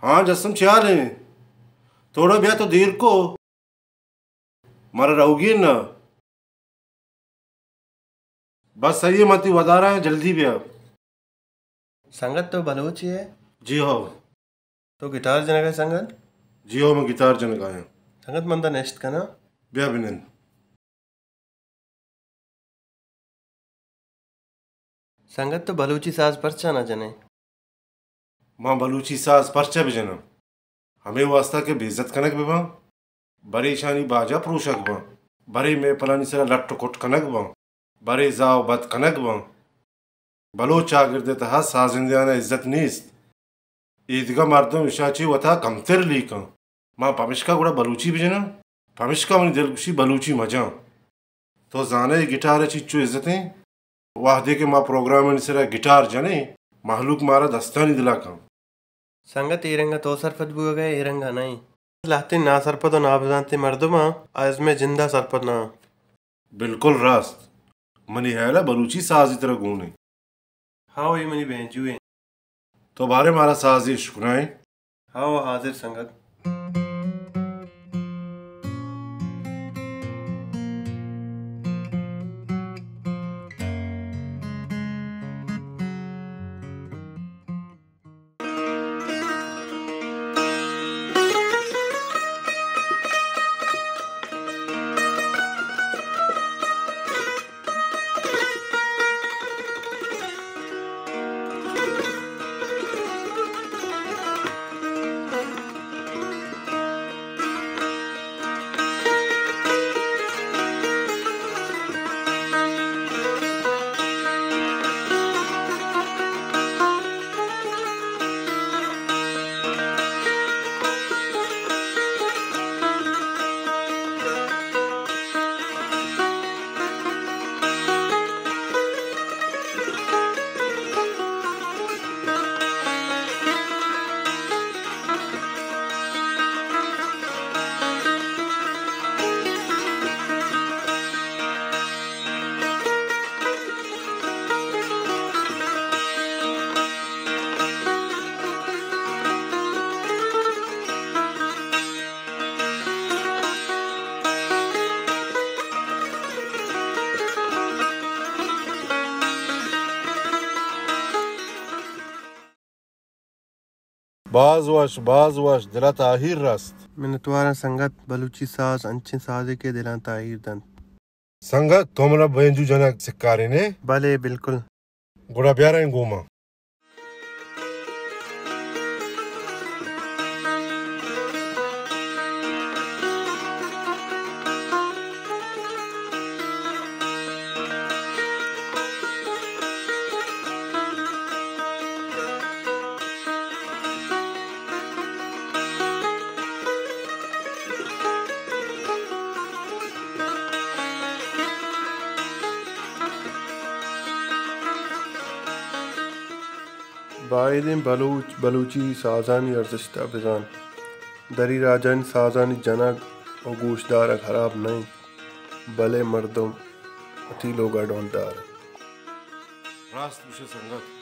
ہاں جسم، چے حال ایں؟ توڑا بیا، تو دیر کو، مارا روگی ایں نا۔ بس صحیح ایں، من تئی ودارا آں، جلدی بیا۔ سنگت، تو بلوچے ئے؟ جی ہو۔ تو گٹار جنگا ئے سنگت؟ جی ہو، من گٹار جنگا آں۔ سنگت، من دا نشت کناں۔ بیا بنند۔ سنگت، تو بلوچی ساز پرچا نہ جنے؟ من بلوچی ساز پرچا بجناں؟ ہمے واستا کہ بے عزت کنگ بباں، برے ایشانی باجا پروشگ باں، برے محفلانی سرا لٹ و کٹ کنگ باں، برے زاہ و بد کنگ باں۔ بلوچ چاگرد ءِ تہا سازندہانا عزت نیست۔ ایدگہ مردم اشاں چہ وتا کمتر لیکاں۔ ما پمشکا گڑا بلوچی بجناں؟ پمشکا منی دل گوشی بلوچی مجاں۔ تو زانئے گٹار ءِ چنچو عزت ایں؟ وہدے کہ ما پروگرامانی سرا گٹار جنیں، مہلوک مارا دستانی دلا کن۔ سنگت، اے رنگا تو سرپد بوگا ئے، اے رنگا نہ ایں۔ لہتیں ناسرپد و نابزانتیں مردماں ازم ءِ جندا سرپد نہ آں۔ بلکل راست۔ منی ہیالا بلوچی سازی ترا گون ایں۔ ہاو، اے منی بینجو ایں۔ تو باریں مارا سازے اشکنائیں؟ ہاو، حاضر سنگت۔ باز وش، باز وش، دل ءَ تاہیر رست۔ منتواراں سنگت، بلوچی ساز انچیں سازے کہ دلاں تاہیر دنت۔ سنگت، تو منا بینجو جنگ سکارین ئے؟ بلے، بلکل۔ گڑا بیارائیں گوما۔ بائدیں بلوچ بلوچی سازانی ارزشت ءَ بزان۔ دری راجانی سازانی جنگ و گوشدارگ ہراب نہ انت، بلے مردم وتی لوگ ءَ ڈولدار انت۔ راست گوشے سنگت۔